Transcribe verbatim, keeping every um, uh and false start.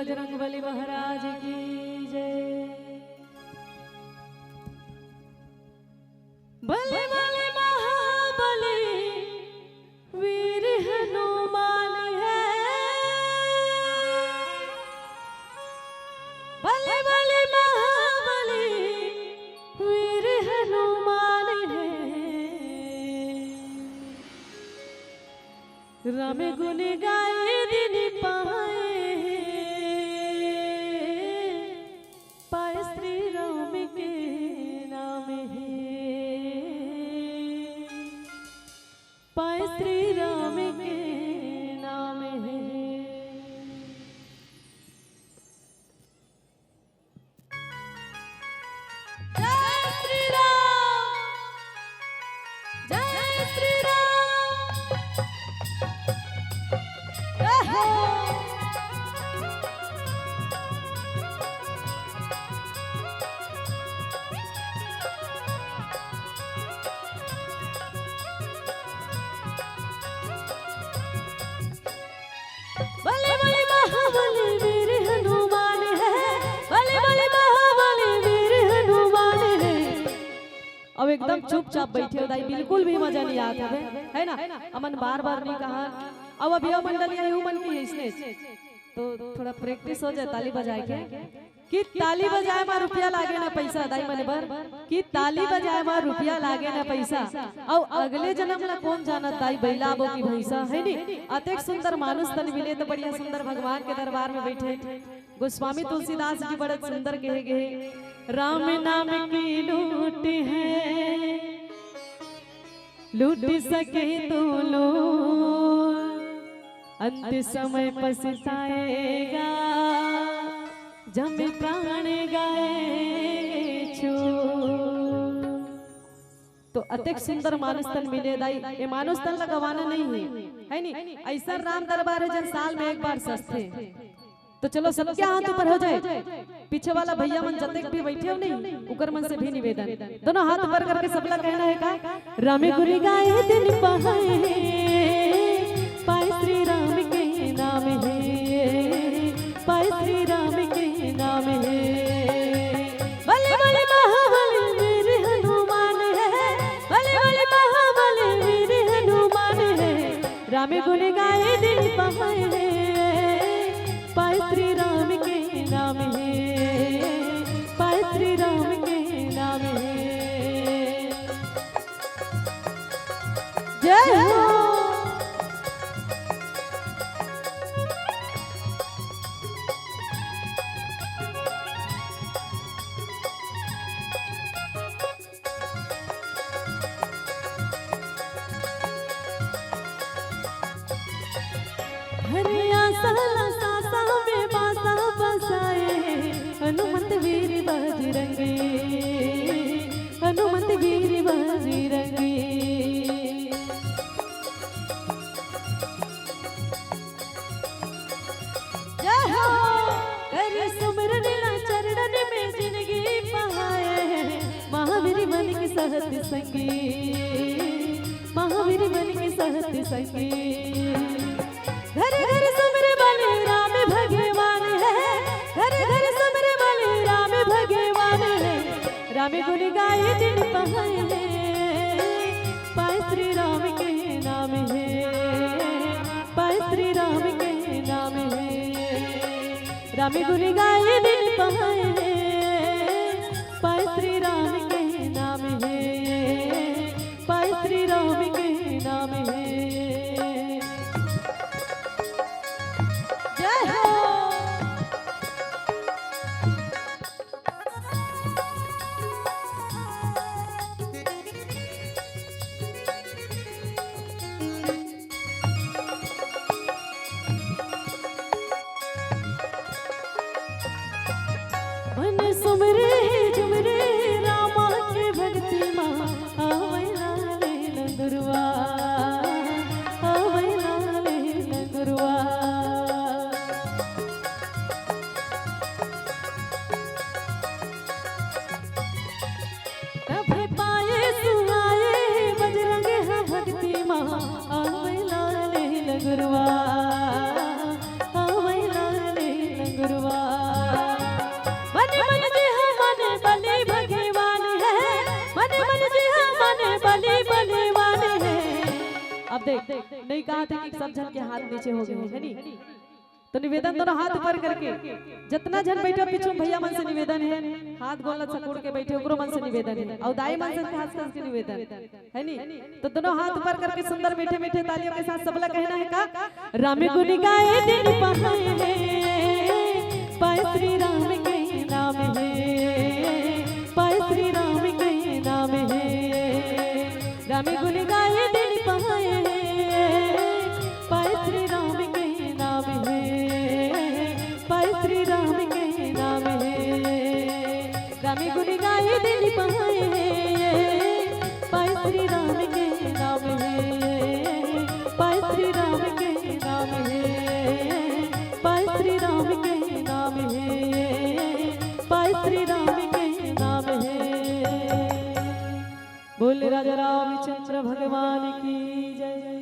बजरंग बली महाराज की जय। बली बली महाबली वीर हनुमान है। बली बली महाबली वीर हनुमान है। राम गुण गाए दिन पाए, पाए श्री राम के नाम है, पाए श्री राम के नाम है। जय श्री राम, जय श्री राम। जय हो। बली बली महाबली वीर हनुमान है, बली बली महाबली वीर हनुमान है। अब एकदम चुपचाप बैठे हो दाई, बिल्कुल भी मजा नहीं आत हवे, है ना? हमन बार बार नहीं कहा। अब अभी मंडली आई मन की इसने तो थोड़ा प्रैक्टिस हो जाए ताली बजाए के। कि ताली बजाए मा रुपया लागे ना पैसा, दाई मने बर, कि ताली बजाए मा रुपया लागे ना पैसा। अउ अगले जन्म ला कोन जानत दाई, बइला आबो कि भैंसा, है नी? अतेक सुंदर मानुष तन मिले तो बढ़िया सुंदर भगवान के दरबार में बैठे। गोस्वामी तुलसीदास जी बड़ा सुंदर कहे गए, राम नाम की लूट है, लूट सके तो लो, अंत समय पछताएगा, जब प्राण गए छूट। तो अतेक सुंदर मानुष तन मिले दाई, ये मानुष तन ला गवाना नहीं है, है नी? ऐसा राम दरबार है जन साल में एक बार सजथे। तो चलो सबके हाथ ऊपर हो जाए। पीछे वाला भैया मन जतेक भी बैठे हो नहीं, उकर मन से भी निवेदन, दोनों हाथ ऊपर करके सबला कहना है का, राम गुण गाए दिन पहाए, पाए श्री राम के नाम है, पाए श्री राम के नाम है। बले बले महाबली वीर हनुमान है, बले बले महाबली वीर हनुमान है। राम गुण गाए दिन पहाए, पाए श्री राम के नाम है, पाए श्री राम के नाम है। जय हो। हरे आसा ला सासा में बासा बसाए, हनुमंत वीर बजरंगी, हनुमंत वीर बजरंगी। जय हो। कर सुमरन ला चरणन में जिनगी पहाए, महावीर बन के सहत संगी, महावीर बन के सहत संगी। घर घर सुमर बले राम भगवान है, घर घर सुमर बले राम भगवान है। राम गुण गाए दिन पहाए, पाए श्री राम के नाम है, पाए श्री राम के नाम है। राम गुण गाए दिन पहाए, पाए श्री राम के नाम है, पाए श्री राम के नाम है। जय हो। मन सुमरे जुमरे रामा के भक्ति मा, आवै लाले नंदुरवा, आवै लाले नंदुरवा। तभे पाए सुहाए बजरंग हा भक्ति मा, आवै लाले नंदुरवा, आवै लाले नंदुरवा। अब देख, नहीं कहा थे कि सब झन के हाथ नीचे हो गए हे, है नी? तो निवेदन दोनों हाथ ऊपर करके, जितना झन बैठे पीछू भैया मन से निवेदन हे, हाथ गोल ला सकुड़ के बैठे, ओकरो मन से निवेदन हे, अउ दाई मन से खास करके निवेदन, है नी? तो दोनों हाथ ऊपर करके सुंदर मीठे मीठे तालियों के साथ सबला कहना है का? राम गुण गाए दिन पहाए हे, पाए श्री राम के नाम हे, पाए श्री राम के नाम हे। राम गुण गाए दिन पहाए हे, पाए श्री राम के नाम हे, पाए श्री राम के नाम हे। राम गुण गाए दिन पहाए हे, पाए श्री राम के नाम हे, पाए श्री राम के नाम हे, पाए श्री राम के नाम हे, पाए श्री राम के नाम हे। बोल राजा रामचंद्र भगवान की जय।